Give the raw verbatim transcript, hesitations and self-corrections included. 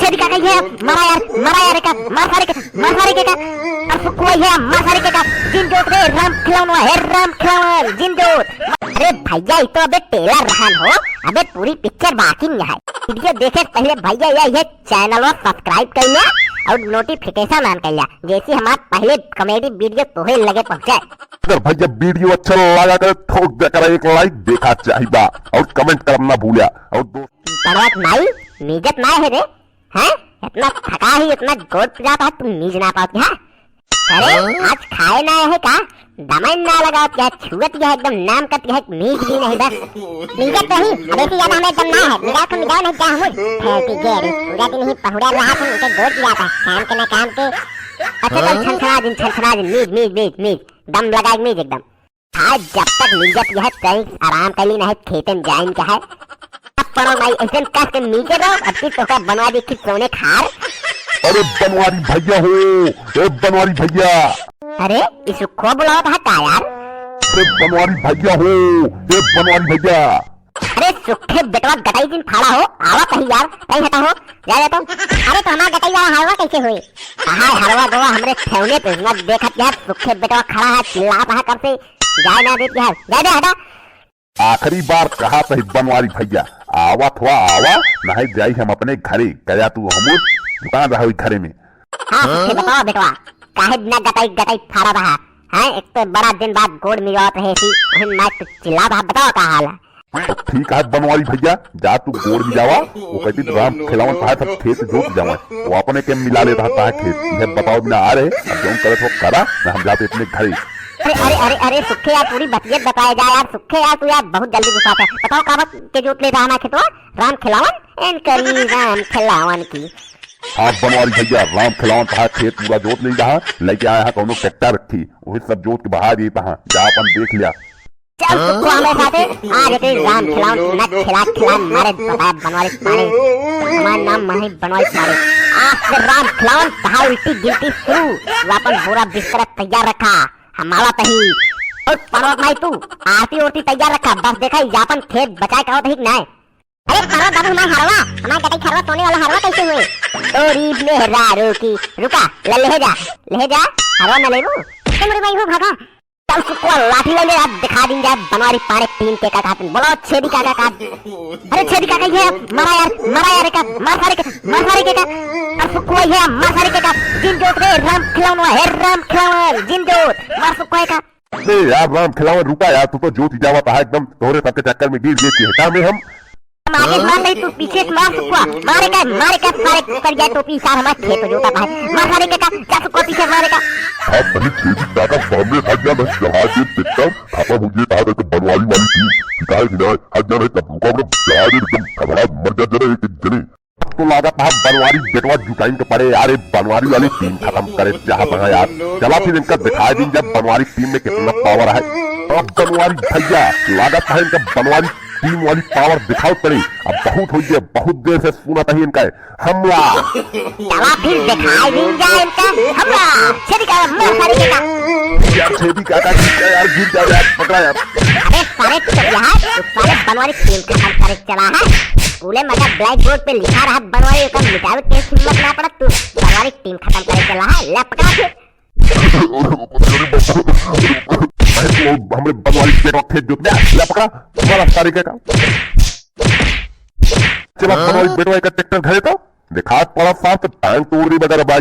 अरे का कही है? मारा यार, मारा यार का, मार सारे के, मार सारे के का। अरे सुखुआ है, मार सारे के का। जिन जोत रे, राम खिलौना है, राम खिलौना, जिन जोत। अरे भैया, ये तो अबे trailer रहन हो, अबे पूरी picture बाकी में है। Video देखे से पहले भैया ये, ये channel को subscribe कर लिया और notification on कर लिया, जैसे हमारे पहले comedy video तोहे लगे पहुँचे। अगर भैया video अच्छा लगा करे, ठोक दे करे एक like, देखा चाहिबा और comment करना ना भूलिया। और दोस्त बड़वा के माई, मीजत ना है रे, हैं? इतना थका ही, इतना गोड़ पिरात है, तू मीज ना पावत है? अरे, हाँ? आज खाए ना है का? दमन ना लगावत है, छुअत है, एकदम नाम करत है, मीज भी नहीं बस। मीजत तो ही, अब ऐसी ज्यादा हमें दम ना है, मिजाज को मिजाओ नहीं क्या हम? फैलती गेर, पूरा दिन ही पहुड़ा रहा था, उनके गोड़ पिरात है, काम के ना काम के। अच्छा, चल, हाँ? छनछना दिन, छनछना दिन, मीज, मीज, मीज, मीज, दम लगा के मीज एकदम। आज जब तक मिल जाती है, तहीं आराम कर ली, नहीं खेतन जाइन का है। अब पड़ो माई, ऐसन कस के मिल के रहो, अब की तोका बनवा दी कि सोने खार। अरे बनवारी भैया हो, ए बनवारी भैया। अरे, ई सुखो बुलावत है का यार? ए बनवारी भैया हो, ए बनवारी भैया। अरे सुखे बेटवा गटाई दिन फाड़ा हो, आवा कहीं यार, कहीं हटा हो, जा जा तो। अरे तो हमार गटाई वाला हरवा कैसे हुई? हाय हरवा गोवा हमरे ठेवने पे हुआ, देखत यार सुखे बेटवा खड़ा है, चिल्लात है कब से, जाए ना देत यार, जा दे हटा। आखिरी बार कहा सही बनवारी भैया, आवा थोड़ा आवा, नहीं जाई हम अपने घरे, गया तू हम दुकान रहो घरे में। हाँ, सुखे बताओ बेटवा, काहे बिना गटाई गटाई फाड़ा रहा? हैं, एक तो बड़ा दिन बाद गोड़ मिलावत रहे सी, वही मार तू चिल्ला रहा, बताओ का हाल है? तो ठीक है बनवारी भैया, जा तू गोड़ मिलावा, वो कहती तो राम खिलावन कहा सब खेत जोत जावा, वो अपने के मिला ले रहा है खेत, यह बताओ बिना आ रहे, अब जौन करे तो करा, ना हम जाते अपने घरे। अरे, अरे, अरे, अरे, सुखे यार, पूरी बतियत बताया जा यार, सुखे यार, तू यार बहुत जल्दी गुस्सा है। बताओ का बात के जोत ले रहा ना खेतवा? राम खिलावन? एन करी राम खिलावन की। हाँ बनवारी भैया, राम खिलावन कहा खेत पूरा जोत ले रहा, लेके आया है कौनो ट्रैक्टर रखी, वही सब जोत के बहा देता है, जा अपन देख लिया। चल सुखो हमारे साथे, आज एक राम खिलावन की नच खिला खिला मारे बताया बनवारी पाड़े। हमारा नाम माही बनवारी पाड़े। आज से राम खिलावन कहा उल्टी गिनती शुरू, वो अपन बोरा बिस्तर तैयार रखा, हम आवा तही। और पर्वत माई तू आरती ओरती तैयार रखा, बस देखा ई आपन खेत बचाए का होत ही कि नाय। अरे पर्वत बाबू हमार हरवा, हमार गटई खरवा सोने वाला हरवा कैसे हुए? तोरी मेहरारू की, रुका, ले, ले जा, ले जा, हरवा न लेबू? ए मुड़ी माई हो भागा। चल सुखवा लाठी ले ले, अब दिखा दिन जाए बनवारी पाड़े टीम के का कहत हैं। बोलो छेदी काका का। अरे छेदी काका ये मारा यार, मारा यार का, मार सारे के, मार सारे के का। अरे सुखवा ये मार सारे के का। जिन जोत रे राम खिलौना है, राम खिलौना, जिन जोत, मार सुखवा का। अरे यार राम खिलावन रुका यार, तू तो जोत ही जावा था एकदम, तोहरे सबके चक्कर में गिर गए चेहटा में हम। मारे मार नहीं तू पीछे से मार सुखवा, मारे का, मारे का सारे कर जाए टोपी सार हमारे खेत जोता भाई, मार सारे के का, जा सुखवा पीछे मारे का। अब नहीं छेदी काका सामने हट जा, मैं चढ़ा के एकदम खत्म हो गए, कहा तो बनवारी वाली टीम, ठीक है कि ना, हट जा नहीं तब रुका, मैं चढ़ा दे एकदम घबरा मर जा जरा एक एक जने। तो लागत है बनवारी बेटवा जुटाइन के पड़े यार, ये बनवारी वाली टीम खत्म करे चाहत है यार। चला फिर इनका दिखाई दिन जब बनवारी टीम में कितना पावर है। अब बनवारी भैया लागत है इनका बनवारी टीम वाली पावर दिखाओ पड़े। अब बहुत हो गया, बहुत देर से सुना था इनका हमला। चला फिर दिखाई दिन जा इनका हमला। छेदी का मुंह सारे के का। यार छेदी का का यार गिर जा यार, पकड़ा यार। अबे सारे चुप रहा, तू सारे बनवारी टीम खत्म करे चला है। स्कूले में अगर ब्लैक बोर्ड पे लिखा रहा बनवारी, ओकर मिटावे के हिम्मत ना पड़ा, तू बनवारी टीम खत्म करे चला है। ले पकड़ा फिर। भाई, वो हमरे बनवारी बेटवा खेत जोत दे, ले पकड़ा, बड़ा सारे के का। चला बनवारी बेटवा एक ट्रैक्टर घरे तो दिखा पड़ा साथ टांग तोड़ दी बगैर भाई।